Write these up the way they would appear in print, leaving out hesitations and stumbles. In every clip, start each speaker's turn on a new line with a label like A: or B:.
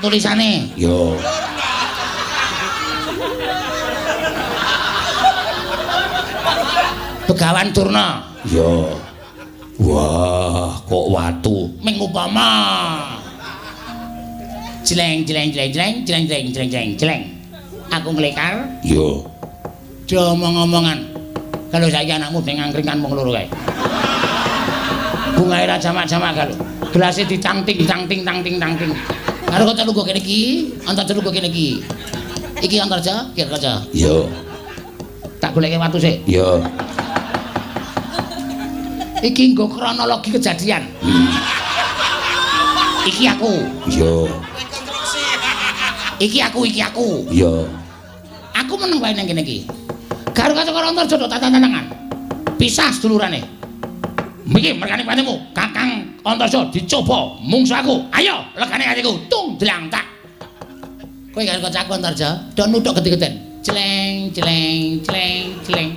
A: Tak tulisane.
B: Yo.
A: Begawan Durna.
B: Yo. Wah, kok watu.
A: Ming upama. Jleng jleng jleng jleng jleng jleng jleng jleng jleng. Aku nglekar.
B: Yo.
A: Do omong-omongan. Kalau saiki anakmu ben ngangkringan wong loro kae. Bungae ra jamak-jamak kalau. Gelase ditangting tangting tangting tangting. Karo kok lungguh kene iki, Antarja lungguh kene iki. Iki Antarja, iki Antarja.
B: Yo.
A: Tak goleke watu sik.
B: Yo.
A: Iki nggo kronologi kejadian. Iki aku.
B: Yo.
A: Iki aku, iki aku.
B: Yo.
A: Aku meneng wae nang kene iki. Karo kaca karo Antarja do tantangan. Pisah sedulurane. Iki merkane patimu, Kakang Antarja dicoba mungsu aku. Ayo legane atiku, tung dlang tak. Kowe karo kancaku Antarja, do nuthuk gede-geden. Jleng jleng jleng jleng.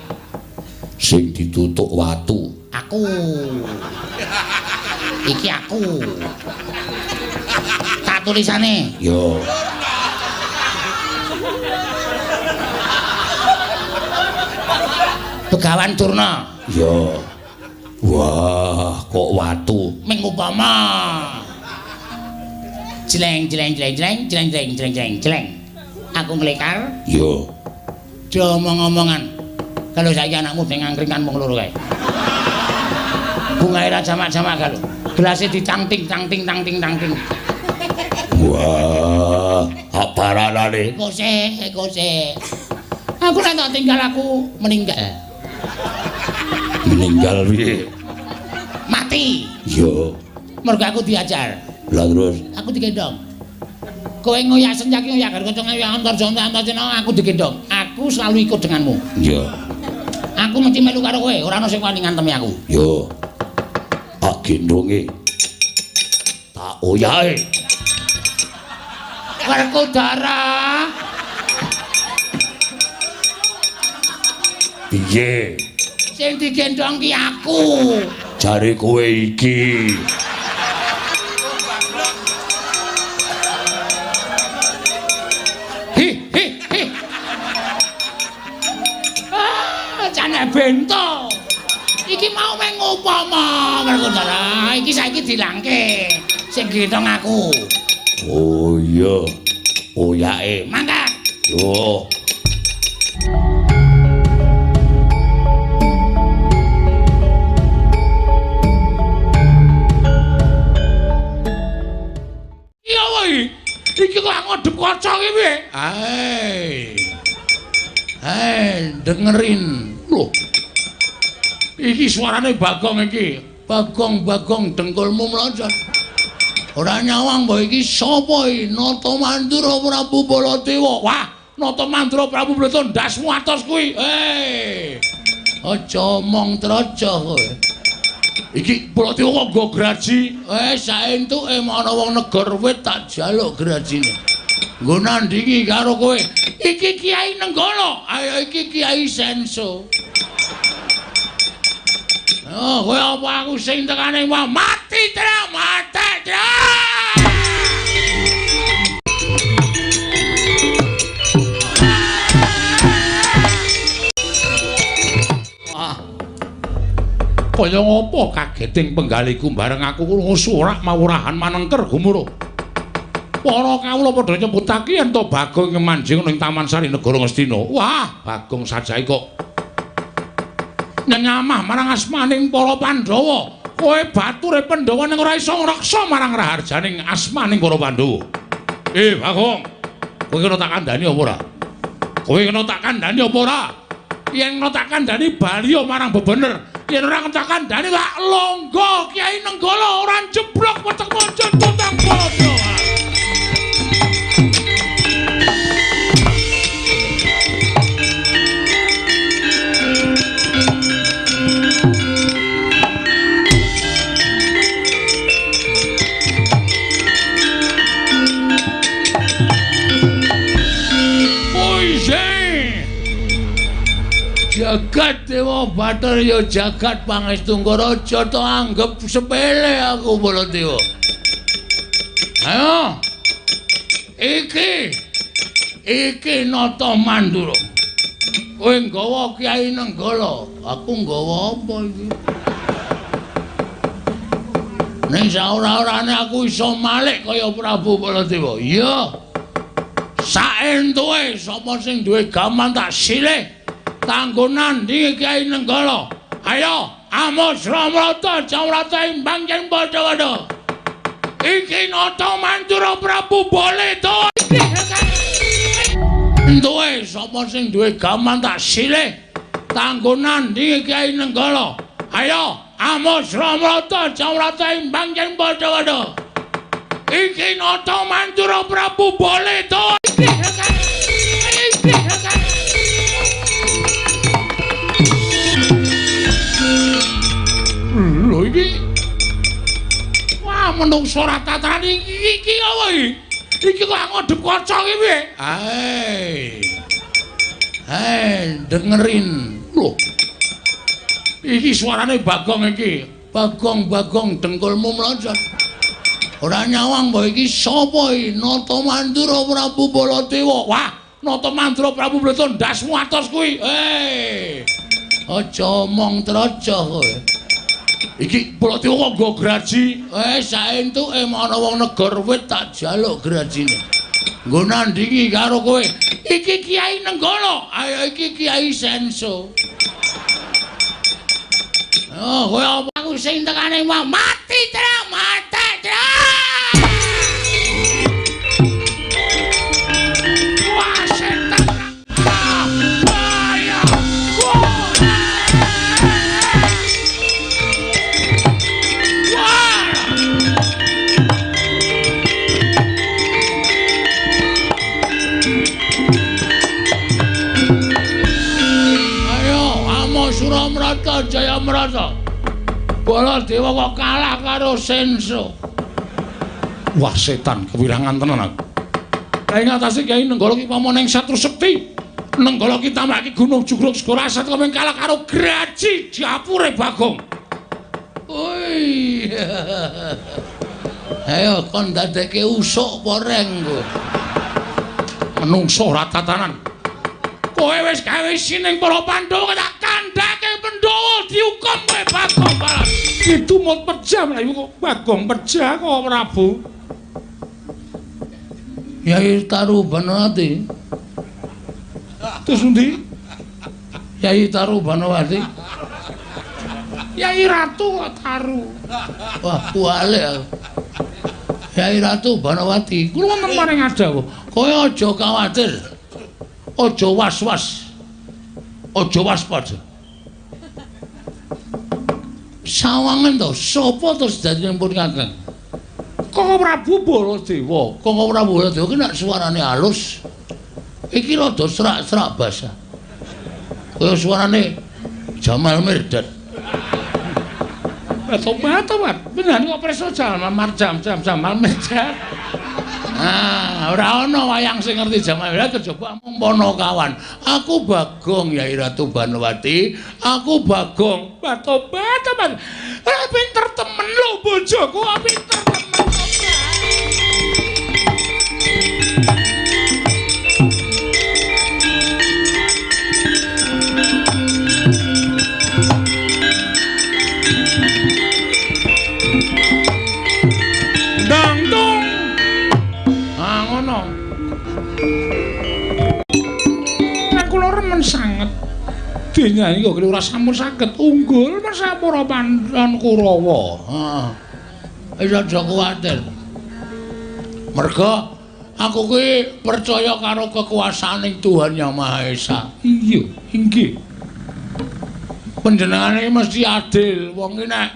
B: Sing ditutuk watu.
A: Aku. Iki aku. Tak tulisane.
B: Yo.
A: Begawan Durna.
B: Yo. Wah, kok watu.
A: Ming upama. Jleng jleng jleng jleng jleng jleng jleng jleng jleng. Aku nglekar.
B: Yo.
A: Do omong-omongan. Kalau saiki anakmu ben ngangkringan wong loro kae. Bungae ra jamak-jamak kalau. Gelase ditangting tangting tangting tangting.
B: Wah, aparanane.
A: Kose, kose. Aku nek tak tinggal aku meninggal.
B: Meninggal piye?
A: Mati.
B: Yo.
A: Mergo aku diajar.
B: Lah terus
A: aku digendong. Kowe ngoyak senjaki ngoyak karo kanca ngoyak Antarja Antarja aku digendong. Aku selalu ikut denganmu.
B: Yo.
A: Aku mesti melu karo kowe, ora ana sing wani ngantemi aku.
B: Yo. Tak gendonge. Tak oyahe.
A: Werkudara.
B: Piye?
A: Sing digendong ki aku.
B: Jare kowe iki.
A: Hi hi hi. Ah, jane bento. Iki mau meng upama Werkudara, iki saiki dilangke. Sing gendong aku.
B: Oh iya. Oyake.
A: Mangkat.
B: Yo.
A: Iya woy. Iki kok ngodhep kaca iki piye? Hai. Hai, dengerin. Loh. Iki suarane Bagong iki. Bagong-bagong dengkulmu mlocot. Ora nyawang mbok iki sapa iki? Nata Mandura Prabu Baladewa. Wah, Nata Mandura Prabu Baladewa ndasmu atos kuwi. Hei. Aja omong trocoh kowe. Iki Baladewa kok nggo graji. Saentuke ana wong negor wit tak jaluk grajine. Nggo nandingi karo kowe. Iki Kiai Nenggala. Ayo iki Kiai Senso. Oh, kowe apa aku sing tekane wah mati terang, mati terang.
B: Wah. Kaya ngopo kageting penggaliku bareng aku krungu surak mawurahan manengker gumuruh. Para kawula padha nyebutake yen to Bagong manjing ning Taman Sari Negara Ngastina. Wah, Bagong sajae kok nyenyamah marang asmaning para Pandhawa. Kowe bature Pandhawa ning ora iso ngreksa marang raharjaning asmaning para Pandhawa. Bagong, kowe kena tak kandhani apa ora? Kowe kena tak kandhani apa ora? Yen kena tak kandhani bali marang bebener. Yen ora kena tak kandhani tak longgo Kiai Nenggala ora jeblok weteng mojo tutang Baladewa.
A: Jagat Dewa Bathara ya jagat pangestu Raja to anggep sepele aku Baladewa. Ayo. Iki. Iki Nata Mandura. Kowe nggawa Kyai Nenggala, aku nggawa apa iki? Ning saora-orane aku iso malik kaya Prabu Baladewa. Iya. Saentuke sapa sing duwe gaman tak silih kanggo nandhingi Kyai Nenggala. Ayo, Amusra mrata jamrata imbang yen padha-padha. Iki Nata Mandura Prabu Baladewa. Entuke sapa sing duwe gaman tak silih kanggo nandhingi Kyai Nenggala. Ayo, Amusra mrata jamrata imbang yen padha-padha. Iki Nata Mandura Prabu Baladewa. Lho iki. Wah, menungso ora tataran iki iki apa iki? Iki kok ngodhep kaca iki piye? Hei. Hei, dengerin. Lho. Iki suarane Bagong iki. Bagong-bagong dengkulmu mlocot. Ora nyawang mbok iki sapa iki? Nata Mandura Prabu Baladewa. Wah, Nata Mandura Prabu Baladewa ndasmu atos kuwi. Hei. Aja omong trocoh kowe. Iki Baladewa kok nggo graji. Saentuke ana wong negor wit tak jaluk grajine. Nggo nandhingi karo kowe. Iki Kyai Nenggala. Ayo iki Kyai Senso. Oh, kowe apa aku sing tekane mati terang, mati terang. Wah, setan. Bahaya. Wah. Ayo, Amusra mrata jaya mrata. Baladewa kok kalah karo Senso. Wah, setan kewirangan tenan aku. Lah ing atase Kyai Nenggala ki pamane ing Satru Sekti. Nenggala ki tambaki Gunung Jugruk Segara Asat kok kalah karo graji dapure Bagong. Oi. Ayo kon dadekke usuk apa reng kowe. Menungso ora tatanan. Kowe wis gawe sining para Pandhawa tak kandhake Pandhawa dihukum kowe Bagong Balas. Ditumut pejah mlayu kok Bagong pejah kok Prabu. Yai Taru Banowati. Terus endi? Yai Taru Banowati. Yai Ratu kok Taru. Wah, kuwalik aku. Yai Ratu Banowati. Kulo wonten maring adawu. Kowe aja kuwatir. Aja was-was. Aja waspada. Sawangen to, sapa to sejatine pun Kakang? Koko Prabu Baladewa. Koko Prabu Baladewa ki nek suarane halus. Iki rada serak-serak basah. Kaya suarane Jamal Mirdad. Tobat-tobat. Bener kok preso Jamal Marjam Jam Jamal Mirdad. Ah, ora ana wayang sing ngerti Jamal Mirdad kejaba mung Ponokawan. Aku Bagong Yai Ratu Banowati, aku Bagong. Tobat-tobat. Pinter temen lho bojoku, pinter temen. Dang dong. Ah ngono. Nek kula remen sanget. Dene iki kok ora sampun saged unggul marang para Pandhawa Kurawa. Heeh. Wis aja kuwatir. Merga aku kuwi percaya karo kekuasaaning Tuhan Yang Maha Esa. Iya, inggih. Panjenengane mesti adil. Wong iki nek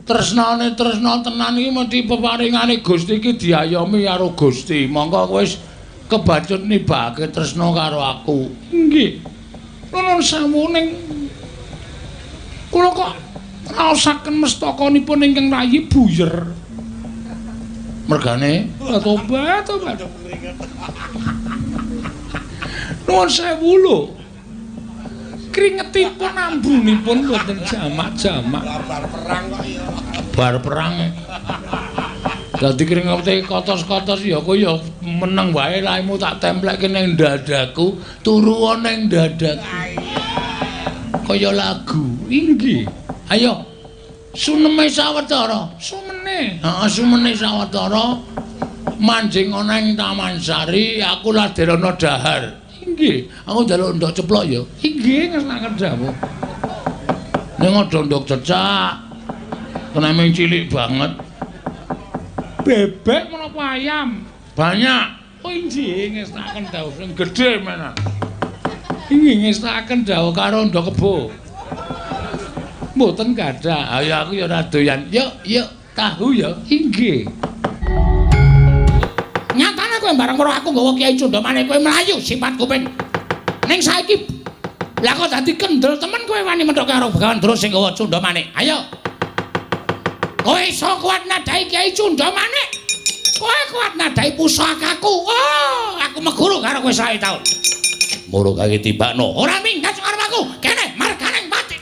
A: tresnane tresna tenan iki mesti peparingane Gusti iki diayomi karo Gusti. Monggo kowe wis kebacut nibake tresna karo aku. Nggih. Nuwun sewu ning kula kok raosaken mestakanipun ingkang rayi buyer. Mergane tobat tobat. Nuwun sewu lho. Kringetipun ambunipun mboten jamak-jamak.
C: Bar perang kok ya.
A: Bar perang. Dadi kringete kotos-kotos ya kowe ya meneng wae laimu tak templekke ning dadaku, turu ning dadaku. Kaya lagu. Inggih. Ayo. Suneme sawetara, sumene. Heeh, sumene sawetara manjing ana ing Taman Sari, aku laderana dahar. Inggih, aku njaluk ndok ceplok ya. Inggih, ngersakaken dawuh. Ning aja ndok cecak. Keneme cilik banget. Bebek menapa ayam? Banyak. Oh inggih, ngersakaken dawuh sing gedhe menan. Inggih, ngersakaken dawuh karo ndok kebo. Mboten gadah. Ayo aku ya ora doyan. Yuk, yuk, tahu ya. Inggih. Nyatane kowe bareng karo aku nggawa Kyai Cundamane kowe mlayu sifat kuping. Ning saiki lah kok dadi kendel temen kowe wani menthok karo Begawan Durna sing nggawa Cundamane. Ayo. Kowe iso kuat nadai Kyai Cundamane. Kowe kuat nadai pusakaku. Oh, aku meguru karo kowe 100 taun. Moro kage tibakno. Ora minggat karo aku. Kene marganing pati.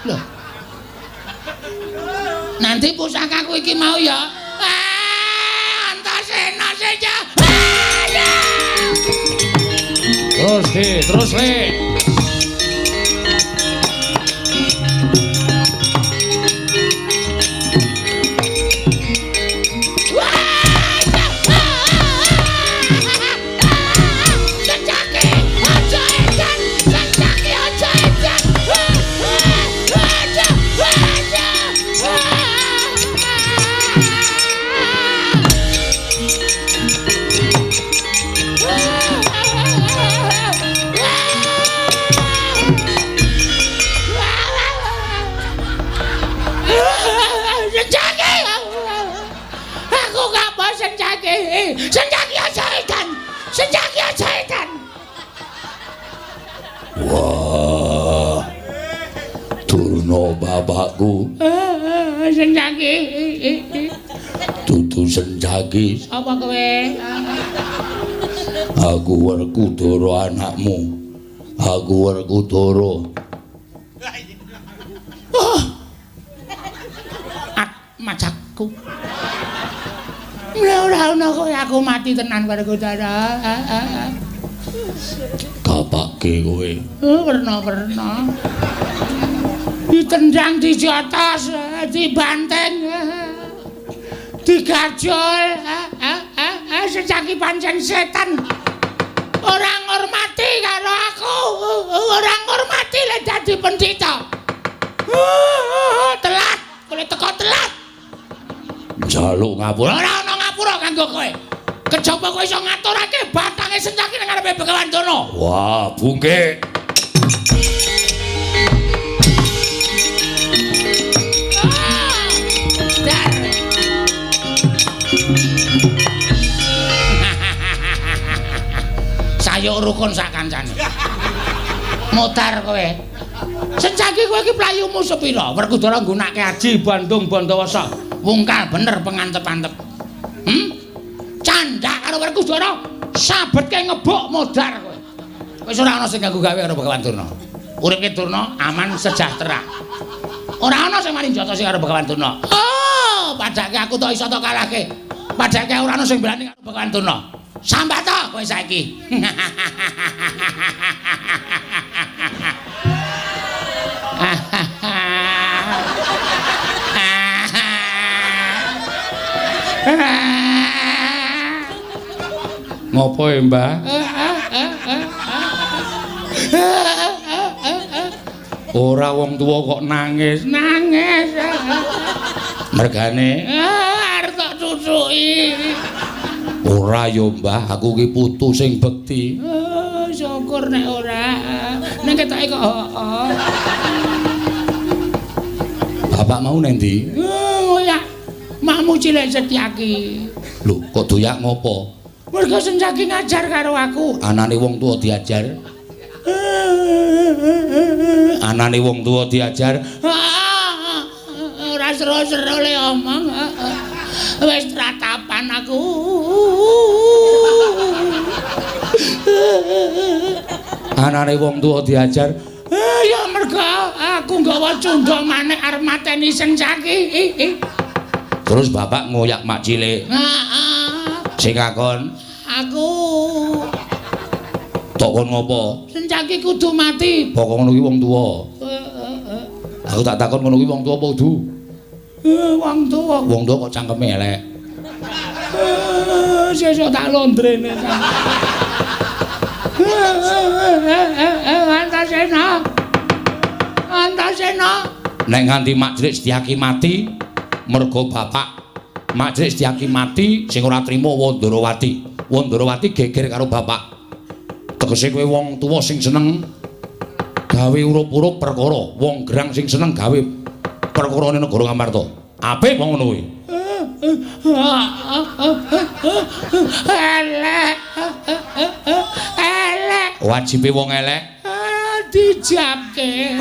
A: Loh. Nanti pusakaku iki mau ya. Ah, Antasena saja. Terus, terus, Le. Senjaki aja edan. Senjaki aja edan. Wah. Durna bapakku. Senjaki. Dudu Senjaki. Apa kowe? Aku Werkudara anakmu. Aku Werkudara. Oh. Majakku. Ora ana kowe aku mati tenan Werkudara. Kapake kowe. Werna-werna. Ditendang dijotos, dibanteng. Digajol. Sejaki pancen setan. Ora ngurmati karo aku. Ora ngurmati lek dadi pendhita. Telat, kowe teko telat. Njaluk ngapura. Ora ana ngapura kanggo kowe. Kejaba kowe iso ngaturake batange Senjaki nang ngarepe Begawan Durna. Wah, bungke. Dar. Sayuk rukun sak kancane. Mutar kowe. Senjaki kowe iki playumu sepira? Werkudara nggunakake aji Bandung Bandawasa. Wungkal bener pengantep-antep. Candhak karo Werkudara sabetke ngebuk modar kowe. Wis ora ana sing ganggu gawe karo Begawan Durna. Uripke Durna aman sejahtera. Ora ana sing wani njotosi karo Begawan Durna. Oh, padake aku tok iso tok kalahke. Padake ora ana sing berani karo Begawan Durna. Sambat to kowe saiki. Ngopo ya, Mbah? Ora wong tuwa kok nangis. Nangis. Mergane arep tak cucuki. Ora ya, Mbah, aku ki putu sing bekti. Syukur nek ora. Ning ketoke kok heeh. Bapak mau nang ndi? Ngoyak. Makmu cilik Setyaki. Lho, kok doyak ngopo? Mergo Senjaki ngajar karo aku. Anane wong tuwa diajar. Anane wong tuwa diajar. Ora seru-seru le omong. Wis tratapan aku. Anane wong tuwa diajar. Ya mergo aku nggawa cundha manik arep mateni Senjaki. Terus bapak ngoyak mak cilik.
C: Heeh.
A: Sing ngakon
C: aku.
A: Tok kon ngopo?
C: Sencaki kudu mati.
A: Pokok ngono kuwi wong tuwa. Aku tak takon ngono kuwi wong tuwa apa kudu?
C: Wong tuwa.
A: Wong tuwa kok cangkeme elek.
C: Sesuk tak londrene. Antasena. Antasena.
A: Nek nganti mak cilik Setyaki mati mergo bapak mak cilik Setyaki mati sing ora trima Wandarawati. Wandarawati geger karo bapak. Tegese kowe wong tuwa sing seneng gawe urup-urup perkara, wong gerang sing seneng gawe perkarane negara Ngamarta. Apik wong ngono kuwi.
C: Elek. Elek.
A: Wajibe wong elek
C: dijabke.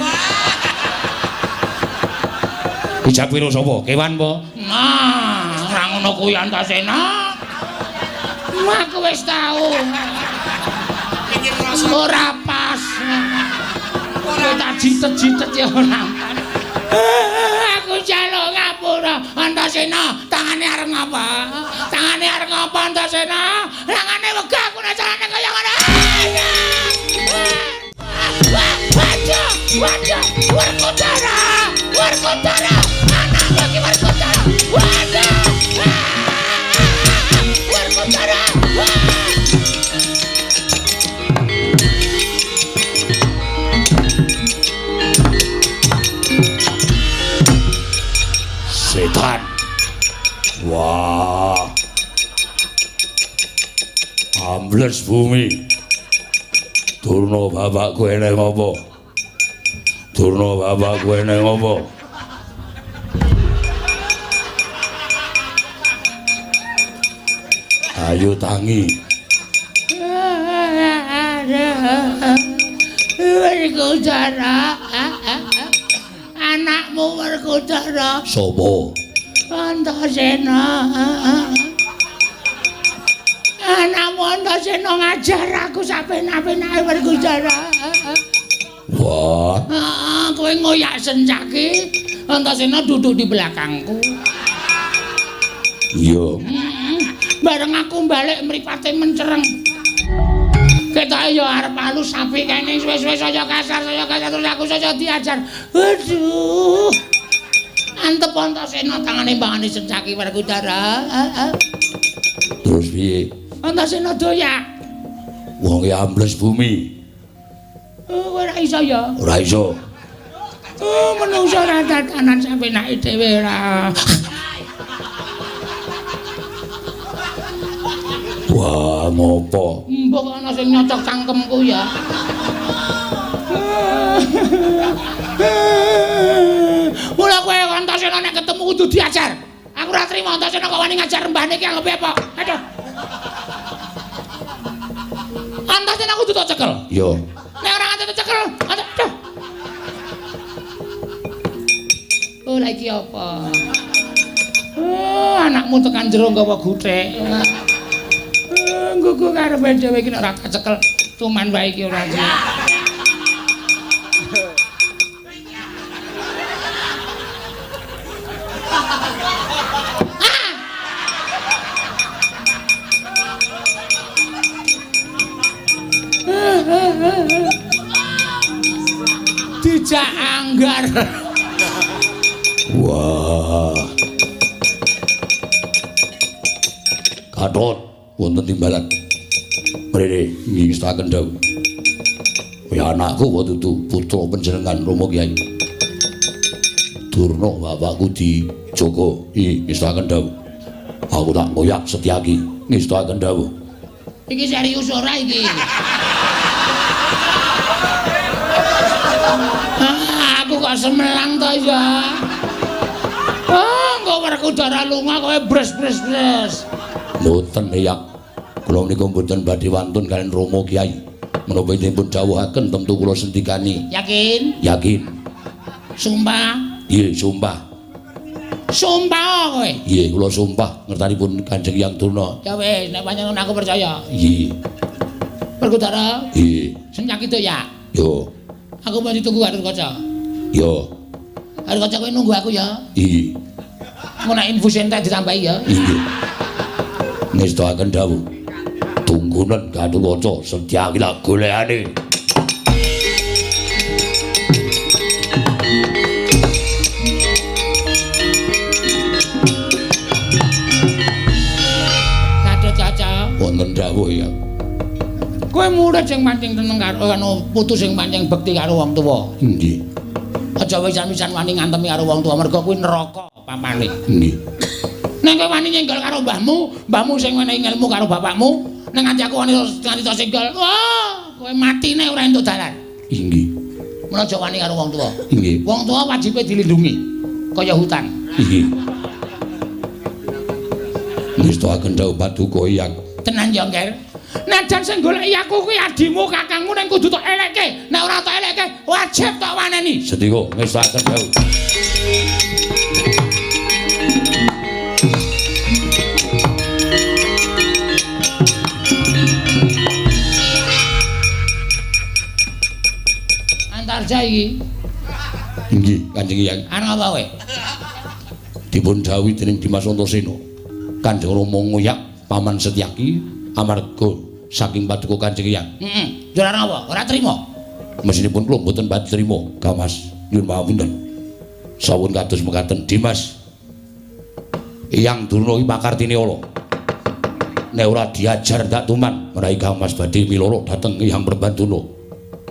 A: Dijab karo sapa? Kewan apa?
C: Nah, ora ngono kuwi Antasena. Aku wis tau. Ora pas. Ora tak jitet-jitet ya ora. Aku njaluk ngapura Antasena, tangane arep ngapa? Tangane arep ngapa Antasena? Tangane wegah aku nek carane kaya ngono. Waduh, waduh, Werkudara, Werkudara, anakku iki Werkudara. Waduh. Werkudara.
A: Setan. Wah. Ambles bumi. Durna bapakku eneng apa? Durna bapakku eneng apa? Ayo tangi.
C: Werkudara. Anakmu Werkudara.
A: Sopo?
C: Antasena. Anakmu Antasena ngajar aku sapenak-penake Werkudara.
A: Wah.
C: Heeh, kowe ngoyak Sencaki, Antasena duduk di belakangku.
A: Iya.
C: Bareng aku balik mripate mencereng. Ketoke ya arep halus sapi kene suwe-suwe saya kasar terus aku saya diajar. Aduh. Antep Antasena tangane mbangane Sencaki Werkudara.
A: Terus piye?
C: Antasena doyak.
A: Wong e ambles bumi.
C: Oh, ora iso ya.
A: Ora iso.
C: Oh, menungso ora tatanan sampe nake dhewe ora.
A: Wah, ngopo?
C: Mbok ana sing nyocok cangkemku ya. Mula kowe Antasena nek ketemu kudu diajar. Aku ora trimo Antasena kok wani ngajar mbahne iki anggape apa? Aduh. Antasena kudu tak cekel.
A: Iya.
C: Nek ora nganti tak cekel, aduh. Oh, lha iki apa? Oh, anakmu tekan jero nggawa guthek. Nggugu karepe dhewe iki nek ora kecekel cuman wae iki ora. Dijak anggar.
A: Wah. Gatot wonten timbalan. Mrene ngestaken dawuh. Ya anakku apa dudu putra panjenengan Rama Kyai. Durna bapakku dijaga. Ngestaken dawuh. Aku tak ngoyak Setyaki. Ngestaken dawuh.
C: Iki serius ora iki? Aku kok semelang to ya. Oh, kok Werkudara lunga kowe bres-bres-bres.
A: Mboten ya. Kula menika mboten badhe wantun kaliyan Rama Kyai. Menapa dipun dawuhaken tentu kula sendikani.
C: Yakin?
A: Yakin.
C: Sumpah?
A: Nggih, sumpah.
C: Sumpah kowe?
A: Nggih, kula sumpah ngertanipun Kanjeng Hyang Durna.
C: Ya wis, nek pancen aku percaya.
A: Nggih.
C: Werkudara?
A: Nggih.
C: Senyaki to ya?
A: Yo.
C: Aku mau ditunggu Gatot Kaca.
A: Yo.
C: Gatot Kaca kowe nunggu aku ya.
A: Nggih.
C: Engko nek infus entek ditambahi ya.
A: Inggih. Ngestoaken dawuh. Tunggunen Gatotkaca Setyaki lak golekane.
C: Gatotkaca,
A: wonten dawuh ya.
C: Kowe murid sing pancen teneng karo anu putu sing pancen bekti karo wong tuwa.
A: Nggih.
C: Aja wisan-wisan wani ngantemi karo wong tuwa mergo kuwi neraka papane.
A: Nggih.
C: Nek kowe wani nyenggol karo mbahmu, mbahmu sing wenehi ngelmu karo bapakmu, nek nganti aku wani nganti tok senggol, wah, kowe matine ora entuk dalan.
A: Inggih.
C: Mula aja wani karo wong tuwa.
A: Inggih.
C: Wong tuwa wajibe dilindungi kaya hutan.
A: Inggih. Ngestoaken dawuh paduka Hyang.
C: Tenan ya, Ngger. Najan sing goleki aku kuwi adimu, kakangmu ning kudu tok elekke. Nek ora tok elekke, wajib tok waneni.
A: Sedika ngestoaken dawuh.
C: Antarja iki.
A: Inggih, Kanjeng Hyang.
C: Arep apa kowe?
A: Dipun dawuhi dening Dimas Antasena. Kanjeng Rama ngoyak Paman Setyaki amarga saking paduka Kanjeng Hyang.
C: Heeh. Yo ora apa? Ora trima.
A: Mesinipun kula mboten pati trima, Kang Mas. Nyuwun pangapunten. Sawun kados mekaten Dimas. Hyang Durna iki pakartine ala. Nek ora diajar tak tuman, menawi Kang Mas badhe miloro dhateng Hyang Prembanduna.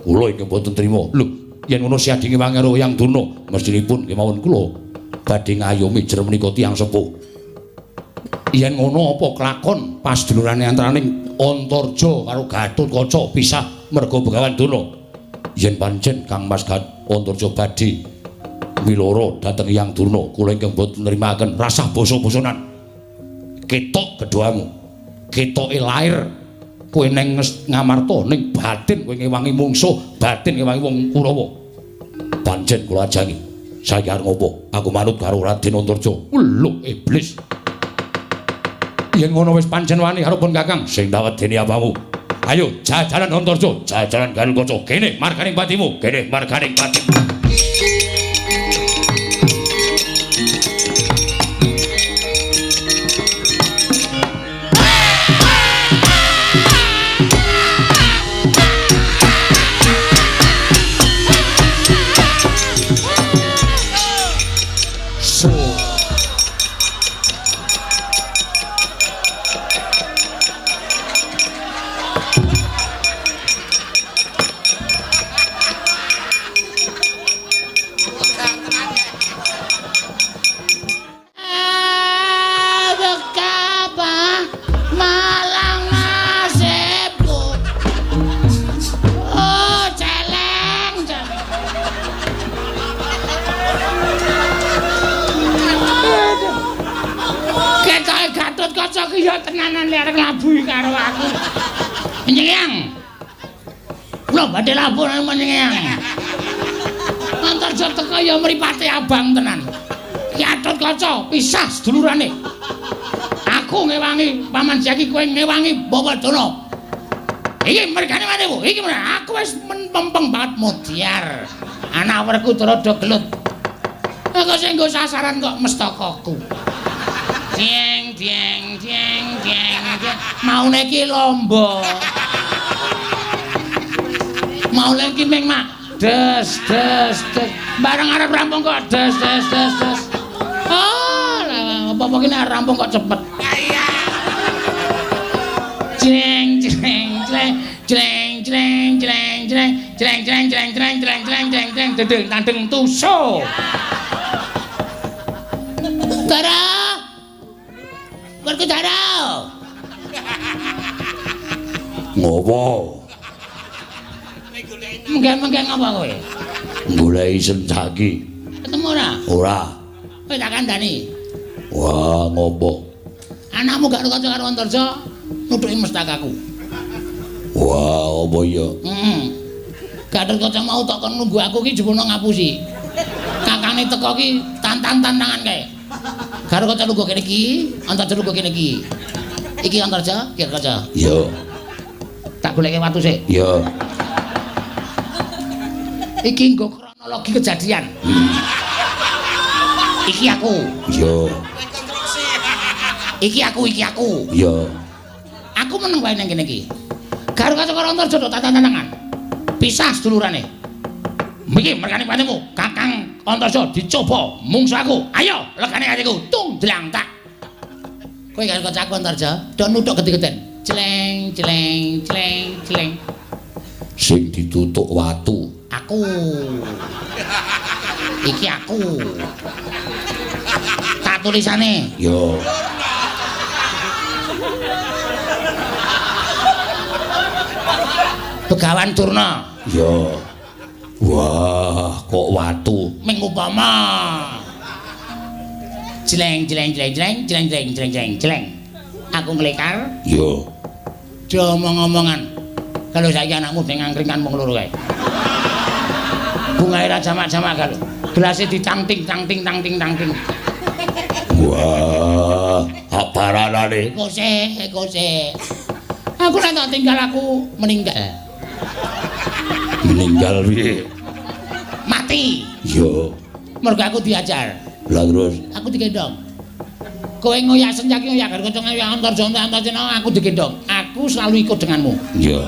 A: Kula ingkang mboten trima. Lho, yen ngono siadinge wangi karo Hyang Durna, mestinipun kemawon kula badhe ngayomi jer menika tiyang sepuh. Yen ngono apa kelakon pasdulurane antaraning Antarja karo Gatotkaca pisah merga Begawan Durna. Yen pancen Kang Mas Antarja badhe miloro dhateng Hyang Durna, kula ingkang mboten nrimakaken rasah basa-basanan. Ketok keduamu. Ketoke lair kowe neng Ngamarta ning batin kowe ngewangi mungsuh, batin ngewangi wong Kurawa. Pancen kula ajangi. Saiki arep ngopo? Aku manut karo Raden Antarja. Lho, iblis. Yen ngono wis pancen wani karo pun Kakang sing tak wedeni apamu. Ayo jajaran Antarja, jajaran Gatotkaca. Kene marganing patimu, kene marganing patimu.
C: Gatotkaca ki ya tenanan lek arep nglabuhi karo aku. Menyang. Kula badhe labuh nang menyang. Antarja teka ya mripate abang tenan. Gatotkaca pisah sedulurane. Aku ngewangi Paman Jaki, kowe ngewangi Bawa Dana. Iki mergane maneh, iki aku wis mempeng banget mudyar. Anak werku rada gelut. Aku sing nggo sasaran kok mestakaku. Jeng jeng jeng jeng jeng. Maune iki lomba. Maune iki ming mak des des des. Bareng arep rampung kok des des des des. Oh, apa-apa ki nek rampung kok cepet. Jeng jeng jeng jeng jeng jeng jeng jeng jeng jeng jeng jeng jeng jeng jeng dedeng tandeng tuso. Dara. Werku Dara.
A: Ngopo?
C: Menggen-menggen apa kowe?
A: Goleki Setyaki.
C: Ketemu ora?
A: Ora.
C: Kowe tak kandhani.
A: Wah, ngopo?
C: Anakmu gak kanca karo Antarja nuthuki mestakaku.
A: Wah, apa ya?
C: Heeh. Gatotkaca mau tok kon nunggu aku ki jebulno ngapusi. Kakane teko ki tantan-tantangan kae. Karo kaca lungguh kene iki, Antarja lungguh kene iki. Iki Antarja, iki kaca.
A: Iya.
C: Tak goleke watu sik.
A: Iya.
C: Iki nggo kronologi kejadian. Iki aku.
B: Iya.
C: Iki aku, iki aku.
B: Iya.
C: Aku meneng wae nang kene iki. Garukaca karo Antarja do tantang-tantangan. Pisah sedulurane. Iki merkane patimu, Kakang Antarja dicoba mungsu aku. Ayo, legane atiku. Tung dlang tak. Kowe Garukaca aku Antarja, do nuthuk gede-geden. Celeng, celeng, celeng, celeng.
B: Sing ditutuk watu.
C: Aku. Iki aku. Tak tulisane.
B: Yo.
C: Begawan Durna.
B: Yo. Wah, kok watu.
C: Ming upama. Jeleng jeleng jeleng jeleng jeleng jeleng jeleng jeleng jeleng. Aku nglekar.
B: Yo.
C: Do omong-omongan. Kalau saiki anakmu deng angkringan wong loro kae. Bungae ra jamak-jamak kalau. Gelase ditangting tangting tangting tangting.
B: Wah, aparanane.
C: Kose, kose. Aku nek tak tinggal aku meninggal.
B: Meninggal piye?
C: Mati.
B: Yo.
C: Mergo aku diajar.
B: Lah terus
C: aku digendong. Kowe ngoyak senjaki ngoyak Garukaca ngoyak Antarja Antarja aku digendong. Aku selalu ikut denganmu.
B: Iya.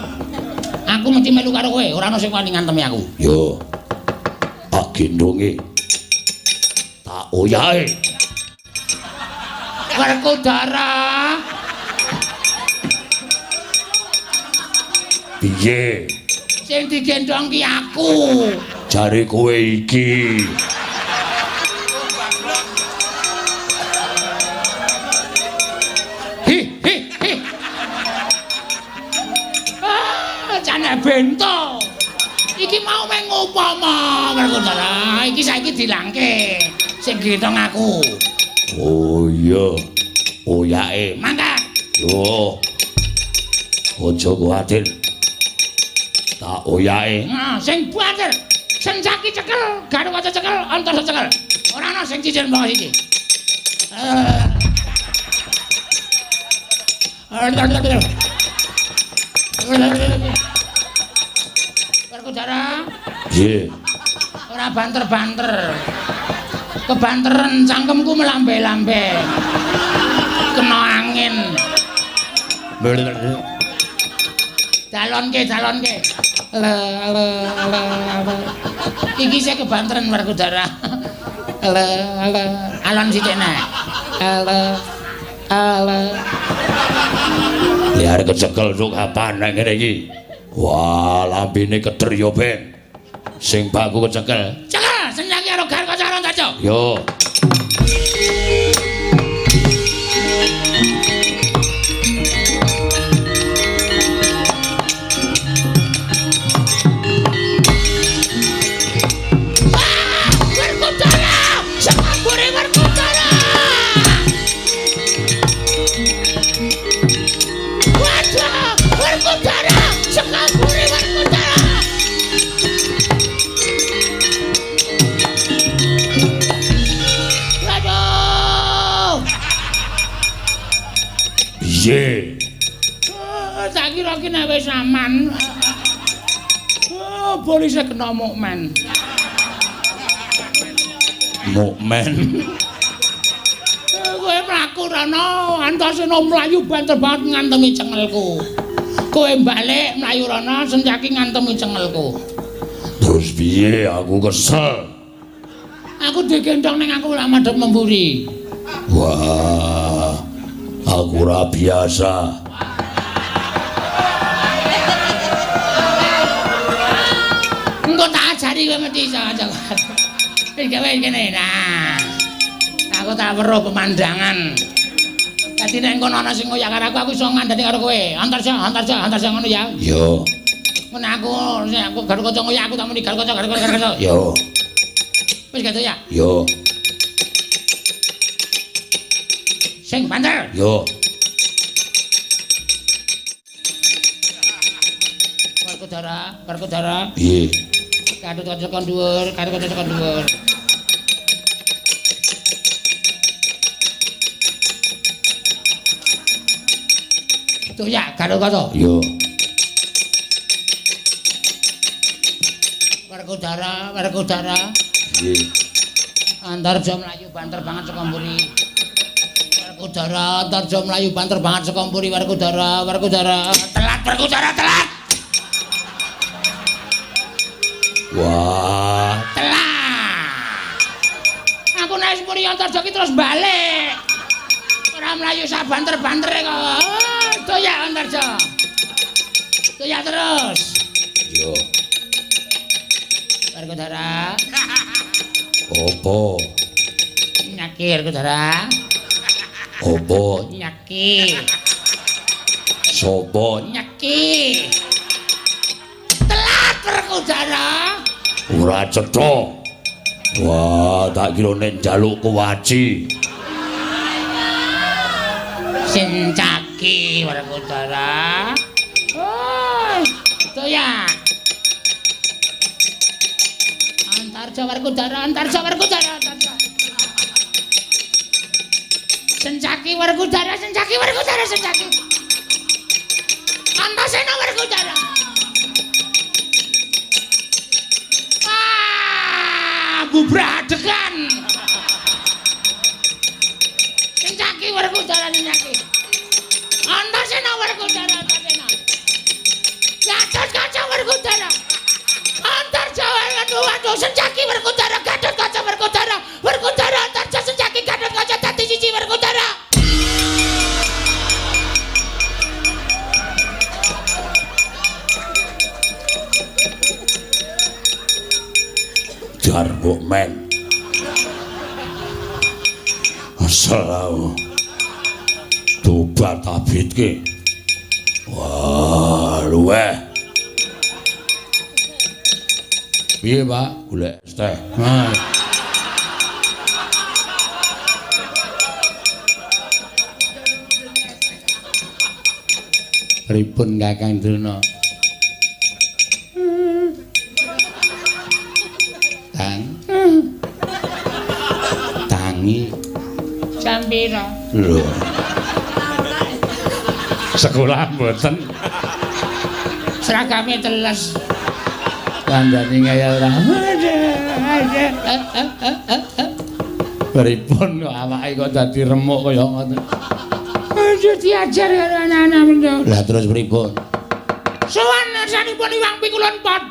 C: Aku mesti melu karo kowe, ora ana sing wani ngantemi aku.
B: Yo. Tak gendonge. Tak oyahe.
C: Werkudara.
B: Piye?
C: Sing digendong ki aku.
B: Jare kowe iki.
C: Hi hi hi. Ah, jane bento. Iki mau meng upama Werkudara, iki saiki dilangke. Sing gendong aku.
B: Oh iya. Oyake.
C: Mangkat.
B: Yo. Aja kuwatir. Tak oyake.
C: Nah, sing banter. Senjaki cekel, Garukaca cekel, Antarja cekel. Ora ana sing cicil mbok iki. Werkudara.
B: Nggih.
C: Ora banter-banter. Kebanteren cangkemku melambe-lambe. Kena angin. Dalonke, dalonke. Le le le le. Iki sing kebanteren Werkudara. Le le. Alon sithik nek. Le le.
B: Liar kecekel sok kapan nek ngene iki. Wah, lambene keder yo ben. Sing baku kecekel.
C: Cekel, senjaki karo Garukaca karo Antarja.
B: Yo. Piye?
C: Tak kira ki nek wis aman. Oh, polisi kena mukmen.
B: Mukmen.
C: Kowe mlaku rono, Antasena mlayu banter banget ngantemi cengelku. Kowe balik mlayu rono, Senjaki ngantemi cengelku.
B: Terus piye? Aku kesel.
C: Aku digendong ning aku lak madhep memburi.
B: Wah. Aku ora biasa.
C: Engko tak ajari kowe mesti iso aja. Wis gawe kene. Nah. Aku tak weruh pemandangan. Dadi nek engko ana sing ngoyak karo aku, aku iso ngandani karo kowe. Antarja, Antarja, Antarja ngono ya.
B: Yo.
C: Ngono aku, sing aku Garukaca ngoyak aku tak muni Garukaca, Garukaca, Garukaca.
B: Yo.
C: Wis gitu ya.
B: Yo.
C: Sing banter.
B: Yo.
C: Werkudara, Werkudara.
B: Piye?
C: Garukaca kon dhuwur, Garukaca kon dhuwur. Tuh ya, Garukaca.
B: Yo.
C: Werkudara, Werkudara.
B: Piye?
C: Antarja mlayu banter banget saka mburi. Werkudara, Antarja mlayu banter banget saka mburi Werkudara, Werkudara. Telat Werkudara, telat.
B: Wah,
C: telat. Aku nek mburi Antarja ki terus balik. Ora mlayu sak banter-bantere kok. Oh, doyak Antarja. Doyak terus.
B: Yo.
C: Werkudara.
B: Apa?
C: Nyaki Werkudara.
B: Apa?
C: Nyaki.
B: Sopo?
C: Nyaki. Telat Werkudara.
B: Ora cetha. Wah, tak kira nek njaluk kuwaci.
C: Sencaki Werkudara. Oh, doyak. Antarja Werkudara, Antarja Werkudara, Antarja. Sencaki Werkudara, Sencaki Werkudara, Sencaki. Antasena Werkudara. Ah, bubradegan. Sencaki Werkudara, Sencaki. Antasena Werkudara, Antasena. Gatotkaca Werkudara. Antarja waduh, Sencaki Werkudara, Gatotkaca Werkudara, Werkudara Antarja Sencaki Gatotkaca dadi siji Werkudara.
B: Jarwo men. Asal tobat abitke. Wah, luweh. Piye, Pak? Golek es teh. Nah.
C: Pripun Kakang Durna? Kang. Tangi. Jam pira?
B: Lho. Sekolah mboten.
C: Seragame teles. Kandhane kaya ora.
B: Pripun kok awake kok dadi remuk kaya ngoten.
C: Aja diajar karo anak-anak mendo.
B: Lah terus pripun?
C: Sowan ngersanipun Iwang Pikulun Pot.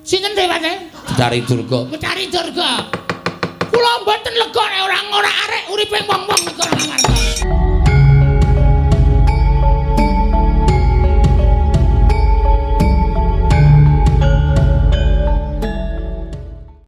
C: Sinten dheweke?
B: Betari Durga.
C: Betari Durga. Kula mboten lega nek ora arek uripe wong-wong negara Ngamarta.